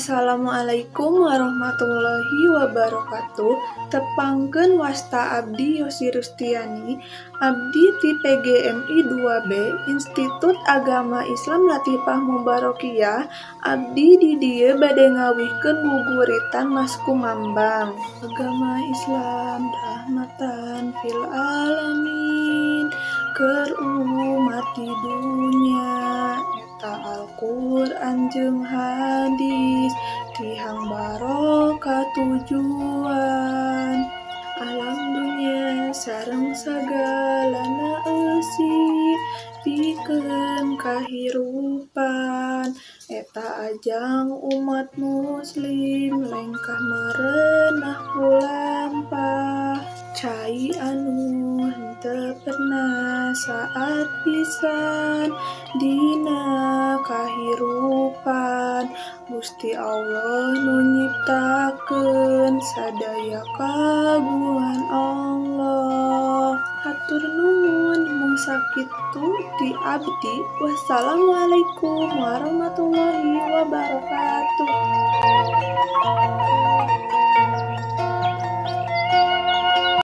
Assalamualaikum warahmatullahi wabarakatuh. Tepangkeun, wasta abdi Yosi Rustiani. Abdi ti PGMI 2B Institut Agama Islam Latifah Mubarokiyah. Abdi di dieu bade ngawihkeun guguritan Maskumambang. Agama Islam rahmatan fil alamin, keur umat di dunya. Eta Alquran jeung hadis, tihang barokah tujuan. Alam dunya sareng sagalana eusi, pikeun kahirupan. Eta ajang umat muslim lengkah merenah ku lampah. Cai anu henteu pernah saat pisan dina kahirupan. Gusti Allah nu nyiptakeun sadaya kagungan Allah. Hatur nuhun, mung sakitu ti abdi. Wassalamualaikum warahmatullahi.